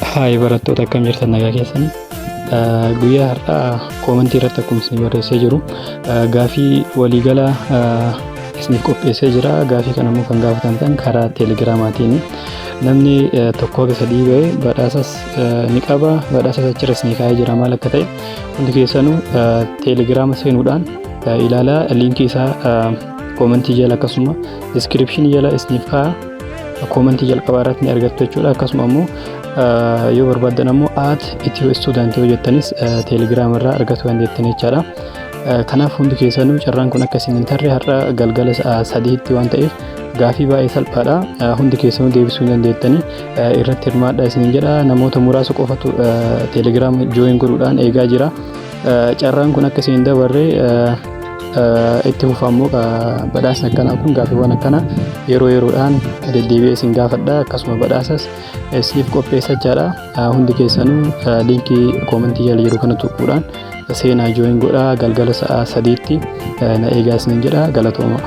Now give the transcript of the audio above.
Haay barattoota, akkam jirtan? Nagaa keessanii? Guyyaa har'aa koomentii irratti akkuma isin barreessee jiru gaafii waliigalaa isiniif qopheessee jira. Gaafii kana immoo kan gaafatamtan karaa teelegiraamaatiin namni tokko haga sadii ba'e badhaasas ni qaba. Badhaasas achirra isinii kaa'ee jira. Maal akka ta'e hundi keessanuu teelegiraama seenuudhaan ilaalaa. Liinkii isaa koomentii jala akkasuma diskiripshinii jala isiniif kaa'a. Koomentii jalqabaa irratti ni argattu jechuudha. Akkasuma immoo yoo barbaaddan ammoo @EthioStudent yoo jettanis teelegiraama irraa argachuu dandeettan jechaadha. Kanaaf hundi keessanuu carraan kun akka isin hin tarre, har'a galgala 3tti waan ta'eef gaafii baay'ee salphaadha. Hundi keessanuu deebisuu ni dandeettanii, irratti hirmaadhaa isiniin jedha. Namoota muraasa qofatu teelegiraama join godhuudhaan eegaa jira. Carraan kun akka isin hin dabarre. Itti fufa ammoo badhaasni akkanaa kun, gaafiiwwan akkanaa yeroo yeroodhaan deddeebi'ee isin gaafadha, akkasuma badhaasas isiniif qopheessa jechaadha. Hundi keessanuu liinkii koomentii jala jiru kana tuquudhaan seenaa, join godhaa, galgala sa'a 3tti na eegaa isiniin jedha. Galatooma.